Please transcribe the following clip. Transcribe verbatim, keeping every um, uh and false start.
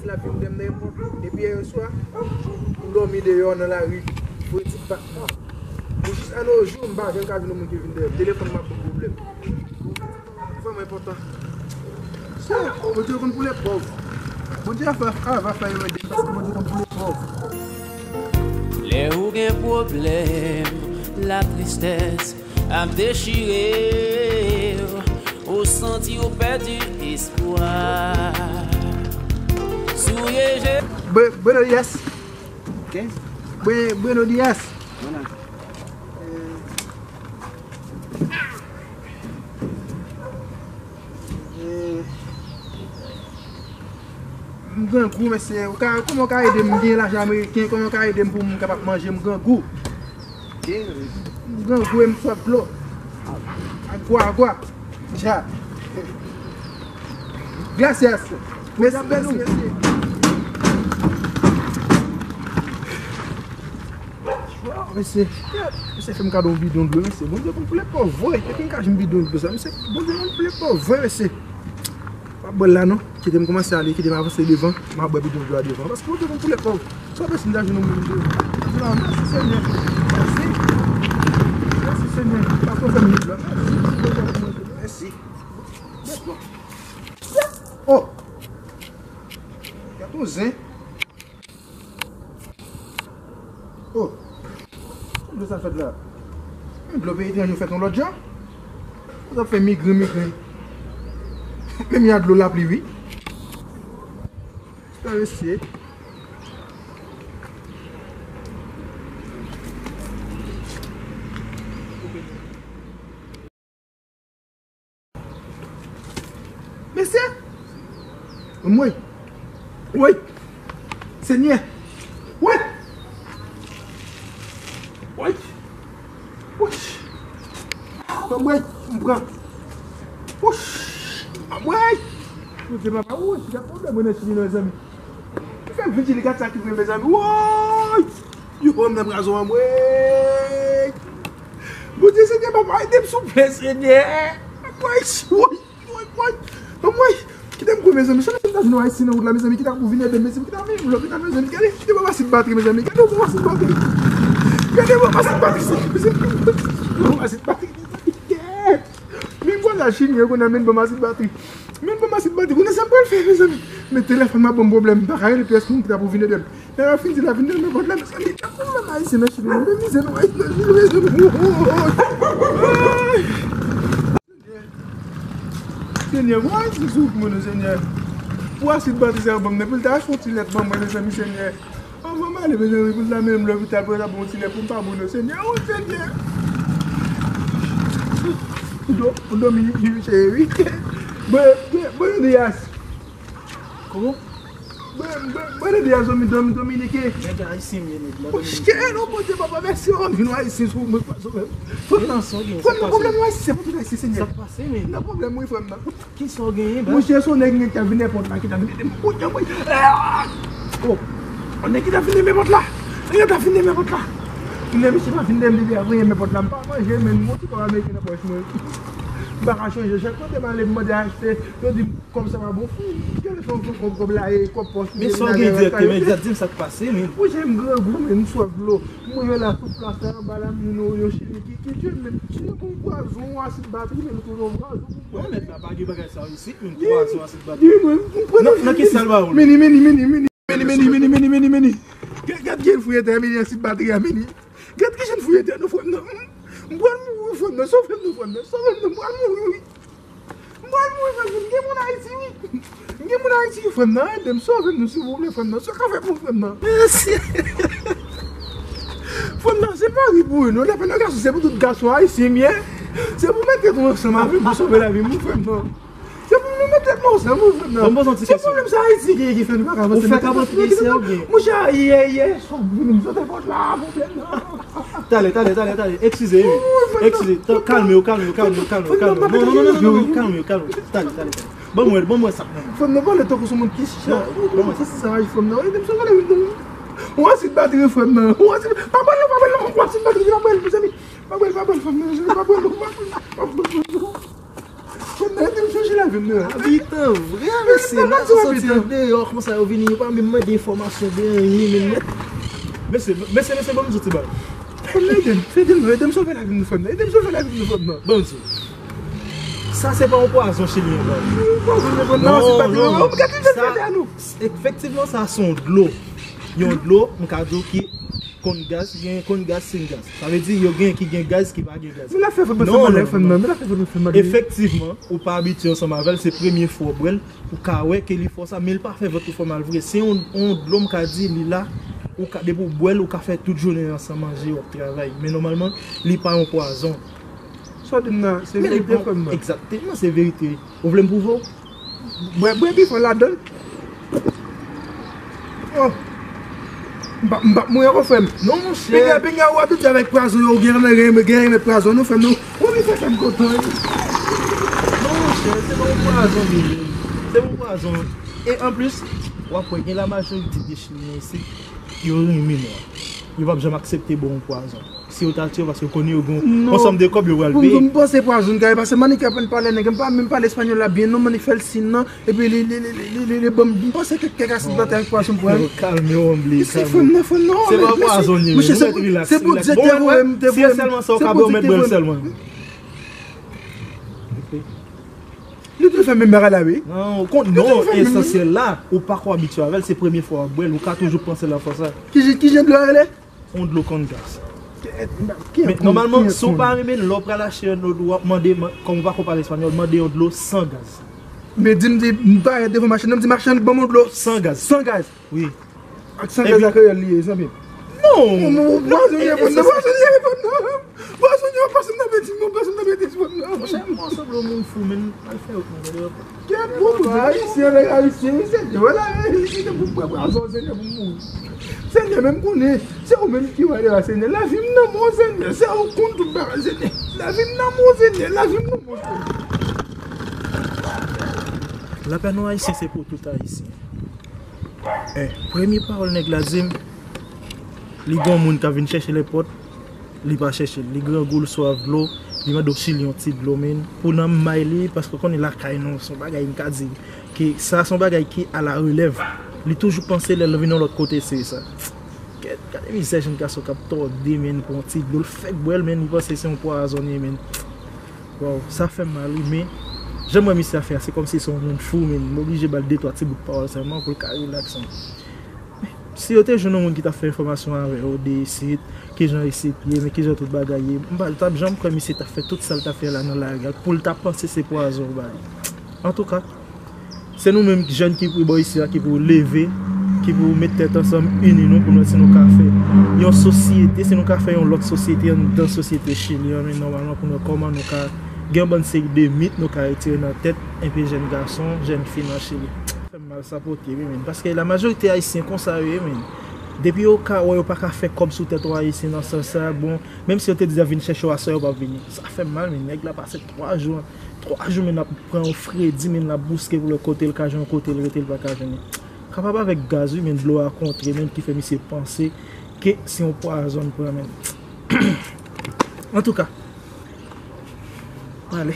Lavi m dèyè m nan enpòt. Depi yè swa, m dòmi deyò nan lari. Voye ti pat mwen. Pou jis ann o jou, m pa janm ka jwenn yon moun ki vin dèyè m. Telefòn m ap ban m pwoblèm. Vrèman enpòtan. Sa, Bondye konn pou lèpòv. Bondye a fè, a va fè yon ede paske Bondye konn pou lèpòv. Lè ou gen pwoblèm, latristès ap dechire w, ou santi ou pèdi espwa. Souye je. Bue-, buenos días. ¿Qué? Bue-, buenos días. Buenas. Eh, eh, M grangou, mesye. Ou ka, kòman w ka ede m? M gen lajan ameriken, kòman w ka ede m pou m kapab manje? M grangou. M grangou e m swaf dlo. Agua, agua. Ja. Gracias. Mèsi, mèsi, mesye. Waw, mesye. Mesye fè m kado yon bidon dlo, mesye. Bondye konn pou lèpòv, vre. Epi m ka jwenn bidon dlo sa, mesye. Bondye konn pou lèpòv, vre, mesye. Pa bwè l la non. Kite m kòmanse ale, kite m avanse devan. M a bwè bidon dlo a devan. Paske Bondye konn pou lèpòv. Sa w pèse m ta jwenn yon moun dlo. Mèsi Senyè. Mèsi. Mèsi Senyè. Paske w fè m yon dlo. Mèsi. Mèsi. Oh! Gade yon zen. Oh! Dlo sa fèt la. Dlo peyi etranje fèt yon lòt jan. Sa fè migren, migren. Menm y a dlo lapli, wi. Sa mesye. Mesye! Anmwey! Woy! Senyè! Woy! Woy! Woy! Anmwey! M pran! Woy! Anmwey! Bondye papa, woy! Ki pwoblèm mwen nan chili nan mezanmi? Ki fè m vin chili gad sa ki vre mezanmi? Woy! Yo pran m nan brazon anmwey! Bondye Senyè papa, ede m souple Senyè! Anmwey! Woy! Woy, woy, anmwey, kite m gou mezanmi. Chonde m ta jwenn yon ayisyen nan wout la mezanmi ki ta pou vin ede m mezanmi, ki ta vin lopital mezanmi. Gade, kite m masit batri mezanmi. Gade yon masit batri. Gade yon masit batri sa mezanmi. Yon masit batri mezanmi. Kèt. Men vwala chili yo konnen men bon masit batri. Men bon masit batri. Konnen sa m pral fè mezanmi. Men telefòn nan ban m pwoblèm. M pa ka rele pyès moun ki ta pou vin ede m. Lè yo fin di la vin nan men pòt la mezanmi. Kèt yon ayisyen nan chili nan men mizè nou ayisyen nan chili mezanmi. Senyè, woy, se sou mwen, Senyè. Pou asid batri sa yo ban m nan, pou l ta achte yon ti lèt ban mwen, mezanmi, Senyè. Anvan m ale, mezanmi, pou l ta mennen m lopital, pou yo ta ban m yon ti lèt pou m pa mouri, Senyè. O, Senyè. Ou do-, ou dòmi, cheri. Bwe, bwe, bwe, Elias. Kòman? Bwe, bwe, bwe, Elias, dòmi, dòmi, Dominike. Nèg ayisyen m ye, nèg la. Oske, non, Bondye, papa, mèsi, o, vin ayisyen sou mwen, pa sou mwen. Frè m nan, frè m nan, pwoblèm nou ayisyen, se pou tout ayisyen, Senyè. Sa k pase, men? Nan pwoblèm, wi, frè m nan. Kisa w genyen, baz? Monchè, se yon nèg ki ta vin nenpòt la, ki ta vin ede m. Monchè, mwen. Oh! Yon nèg ki ta vin nenpòt la. Yon ta vin nenpòt la. Lè misye pa vin de m depi avan, nenpòt la. M pa manje, men m yon ti kòb ameriken nan pòch mwen. M pa ka chanje. Chak kote m ale, m mande achte, yo di m kòb sa pa bon. Gade sa, yon kòb, kòb la, e kòb pòch. Men sa w gen dirèkteman, egzat, di m sa k pase, men. Monchè, m grangou, men m swaf dlo. Mwen yo la sou plas la, anba la, moun yo, yo chini ki, ki tye m, men si nou gon pwazon, asid batri, men nou tou gon pwazon pou pran. Non, nèg la pa gen bagay sa isit, men pwazon, asid batri. Di mwen, m pran nan, nan ki sal ba ou? Meni, meni, meni, meni. Meni, meni, meni, meni, meni, meni. Gad, gad, gad, fouye tè, meni, asid batri a, meni. Gad ki jan fouye tè, nou, frè m nan. M pral mouri, frè m nan, sove m, non, frè m nan, sove m, non, m pral mouri, wi. M pral mouri, frè m, gen moun Ayiti, wi. Gen moun Ayiti, frè m nan, ede m, sove m, non, silvouplè, frè m nan. Sa w ka fè pou mwen, frè m nan? Mèsi. Frè m nan, se pa ri pou ri, non. Lè fè nan gason, se pou tout gason ayisyen m ye. Se pou mete nou ansanm avè m, pou sove lavi m, wi, frè m nan. Se pou nou mete nou ansanm, wi, frè m nan. Bon, bon, se pwoblèm sa Ayiti ki, ki fè nou pa ka avanse. Ou fè kabòt isi a oubyen? Monchè, yè, yè, sòt vini, m sot nenpòt la, pwoblèm nan. Talè, talè, talè, talè. Eskize, wi. Eskize. Kalme w, kalme w, kalme w, kalme w, kalme w. Non, non, non, non, non, kalme w, kalme w. Talè, talè, talè. Ban m wè, ban m wè sa k nan men. Frè m nan pale tankou sou moun ki chè. Non, ban m wè sa. Sa, frè m nan. Ede m sove lavi m. Ou asid batri, frè m nan. Ou asid, pa pran non, pa pran non. Ou asid batri, pa pran, mezanmi. Pa pran, pa pran, frè m nan, mezanmi, pa pran non, pa pran, pa pran non. Mwen te chanje lavi m nan. Abitan, vre, mesye, la, yo soti andeyò, konsa yo vini, yo pa menm mande enfòmasyon de anyen, men nèt. Mesye, mesye, mesye, ban m di yon ti bagay. Fanm nan, ede m, ede m, ede m sove lavi m, fanm nan, ede m sove lavi m, fanm nan. Ban m di. Sa se pa yon pwazon, Chilyen, non. Pwazon, fanm nan, se pa non, non, non. Gade, gade, gade, nou. Efektivman, sa se yon dlo. Yon dlo, m ka di w ki konn gaz, gen konn gaz, sin gaz. Sa vle di, yo gen ki gen gaz, ki pa gen gaz. Men l ap fè vant mwen fè mal, fanm nan. Men l ap fè vant mwen fè mal, wi. Efektivman, ou pa abitye ansanm avè l, se premye fwa w bwè l, ou ka wè ke li fè w sa, men l pa fè vant ou fè mal vre. Se yon, yon dlo, m ka di, li la, ou ka, depi w bwè l, ou ka fè tout jounen an san manje, w ap travay. Men nòmalman, li pa yon pwazon. Sa w di m nan, se verite, fanm nan. Egzakteman, se verite. Ou vle m pwouve w? Bwè, bwè pifò ladan l. Oh. M p ap, m p ap mouri ankò, frè m. Non, monchè. Pinga, pinga, ou abitye avèk pwazon yo, ou gen renmen, gen renmen pwazon, non, frè m, non. Ou vin fè kè m kontan, wi. Non, monchè, se pa yon pwazon, bebe. Se pa yon pwazon. E anplis, w ap wè, gen la majorite de Chilyen isit, yo renmen nwa. Yo p ap janm aksepte ba w yon pwazon. Si yo ta tiye w, paske yo konnen yo gen yon ansanm de kòb yo pral peye. Non. Pou m, pou m panse pwazon, kay, paske Manik aprann pale nèg, m pa menm pale espanyòl la byen, non, Manik fè l sin nan, epi li, li, li, li, li, li ban m, m panse kèk, kèk asid batay ak pwazon m pran. Yo, kalme w, Onbli, kalme w. Fanm nan, fanm nan, se pa pwazon li ye, monchè, se pou, se pou Bondye te voye m, te voye m. Si e sèlman sa w ka bwè, ou mèt bwè l sèlman. Li te fè menm bagay la, wi. Non, ou konn, non, esansyèl la, ou pa ko abitye avè l, se premye fwa w ap bwè l, ou ka toujou panse l anfòsa. Ki jan, ki jan dlo a rele? Yon dlo konn gaz. Men nòmalman, si w pa renmen l, lè w pral achte yon dlo, w ap mande, kòm ou pa ko pale espanyòl, mande yon dlo san gaz. Men di m, di m parèt devan machann nan, m di machann, ban m yon dlo san gaz. San gaz. Wi. Ak san gaz a kreyòl li ye, zanmi m. Non. Pwazon li ye, pwazon li ye, pwazon li ye, pase m nan betiz, pase m nan betiz, pase m nan betiz. Monchè, mwen sanble yon moun fou, men al fè wout mwen, gade yo. Kèt, bon, pou di ayisyen, nèg ayisyen, wi, Senyè, wè la, li kite pou bwè pwazon, Senyè, pou mouri. Senyè, men m konnen, se ou menm ki wè la, Senyè, lavi m nan men w, Senyè, se ou konn tout bagay, Senyè. Lavi m nan men w, Senyè, lavi m nan men w, Senyè. Lapè non ayisyen, se pou tout ayisyen. Eh, premye pawòl nèg la di m, li gon moun k ap vin chèche l nenpòt, li pa chèche l. Li grangou, l swaf dlo, li mande w Chili yon ti dlo, men pou nanm may li, paske w konnen lakay nou, se yon bagay m ka di ke sa se yon bagay ki a la relèv. Li toujou panse lè l vin yon lòt kote, se sa. Gad, gade mizè jèn gason k ap tòde, men pou yon ti dlo, l fèk bwè l, men li panse se yon pwazon li ye, men. Waw, sa fè m mal, wi, men jan m wè misye ap fè a, se kòmsi se yon moun fou, men m oblije ba l de twa ti bout pawòl sèlman pou l ka rilaks, men. Si yo te jwenn yon moun ki t ap fè enfòmasyon avè yo de isit, kijan isit ye, men kijan tout bagay ye, m pa t ap janm kwè misye t ap fè tout sa l t ap fè la nan lari a, pou l ta panse se pwazon yo ba li. Antouka, se nou menm jèn ki pou bò isi a, ki pou leve, ki pou met tèt ansanm, ini nou, pou nou wè si nou ka fè yon sosyete, si nou ka fè yon lòt sosyete anndan sosyete Chili an, men nòmalman pou nou wè kòman nou ka gen yon bann seri de mit nou ka retire nan tèt enpe jèn gason, jèn fi nan Chili. Fè m mal sa pote, wi, men. Paske la majorite ayisyen konsa yo ye, men. Depi yo ka wè yo pa ka fè kòb sou tèt yon ayisyen nan sans sa, bon, menm si yo te di y ap vin chèche w aswè, yo p ap vini. Sa fè m mal, men. Nèg la pase twa jou, twa jou, men, l ap pran yon fredi, men, l ap bouske pou l wè kote l ka jwenn, kote l rete, l pa ka jwenn. Kapab avèk gaz, wi, men, dlo a kontre, men, ki fè misye panse ke se yon pwazon l pran, men. Antouka, ale.